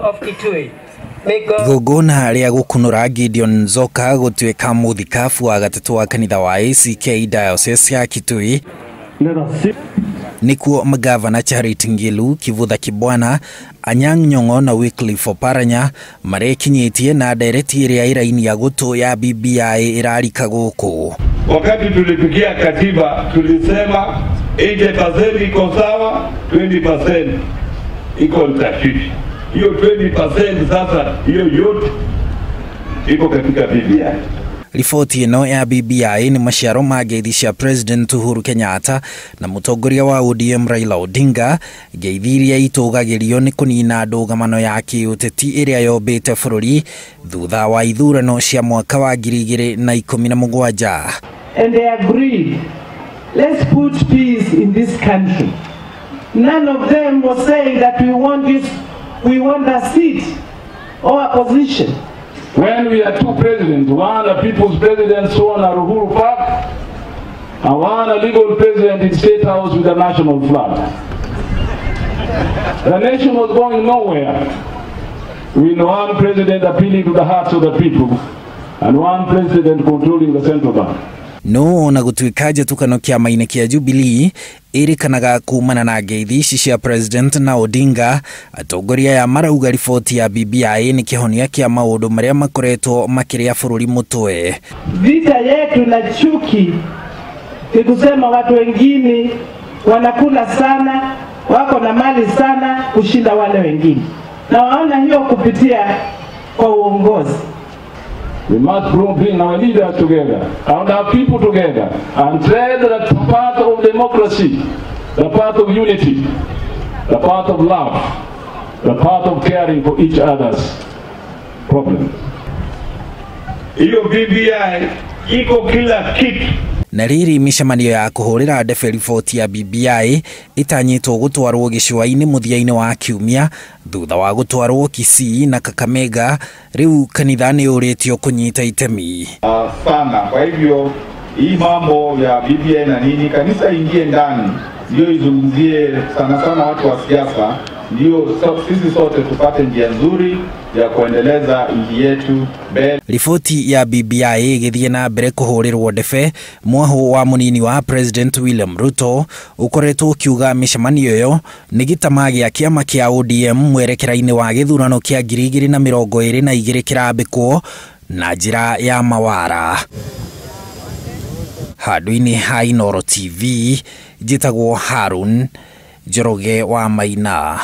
of Kitui. May God Igongona rĩa gũkunũra Gideon Nzoka gũtuĩka mũthikabu wa gatatũ wa kanitha wa ACK Diocese ya Kitui nikuo magavana Charity Ngilu, Kivutha Kibwana, Anyang' Nyong'o na Wycliffe Oparanya marekinyĩtie na ndereti ĩrĩa ĩrainia gũtũ ya BBI ĩrarika gũkũ. Wakati tulipigia katiba tulisema 80% iko sawa, 20% iko tashwishi. Hiyo 20% sasa, hiyo yote iko katika BBI. Riboti ĩno ya BBI nĩ maciaro ma ngeithi cia President Uhuru Kenyatta na mũtongoria wa ODM Raila Odinga, ngeithi iria itũgagĩrio nĩ kũnina ndũgamano ya kĩũteti ĩrĩa yombĩte bũrũri thutha wa ithurano cia mwaka wa 2017. And they agreed, let's put peace in this country. None of them was saying that we want this, we want a seat or a position. When we had two presidents, one a people's president sworn at Uhuru Park, and one a legal president in State House with a national flag. The nation was going nowhere with one president appealing to the hearts of the people and one president controlling the central bank. No ona gũtuĩka njĩtũkano kĩama-inĩ kĩa Jubilee ĩrĩkanaga kumana na ngeithi ici cia President na Odinga, atongoria aya marauga riboti ya BBI nĩ kĩhonia kĩa maũndũ marĩa makoretwo makĩrĩa bũrũri mũtwe. Vita yetu na chuki ni kusema watu wengine wanakula sana, wako na mali sana kushinda wale wengine, na waona hiyo kupitia kwa uongozi. We must bring our leaders together and our people together and tread the path of democracy, the path of unity, the path of love, the path of caring for each other's problems. Hiyo BBI iko kila kitu. Na rĩrĩ mĩcemanio ya kũhũrĩra ndebe riboti ya BBI ĩtanyĩtwo gũtwarwo gĩcũa-inĩ mũthia-inĩ wa kiumia thutha wa gũtwarwo Kisii na Kakamega, rĩu kanitha nĩ ũrĩtio kũnyita itemi. Sana. Kwa hivyo hii mambo ya BBI na nini, kanisa ingie ndani ndio izungumzie sana sana watu wa siasa, ndio sisi sote tupate njia nzuri ya kuendeleza nchi yetu mbele. Riboti ya BBI ĩgĩthiĩ na mbere kũhũrĩrwo ndebe, mwahũ wa mũnini wa President William Ruto ũkoretwo ũkiuga mĩcemanio ĩyo nĩ gĩtama gĩa kĩama kĩa ODM mwerekera-inĩ wa gĩthurano kĩa 2022 kĩrambĩkwo na njĩra ya mawara. Handũ-inĩ ha Inooro TV, njĩtagwo Harun Njoroge wa Maina.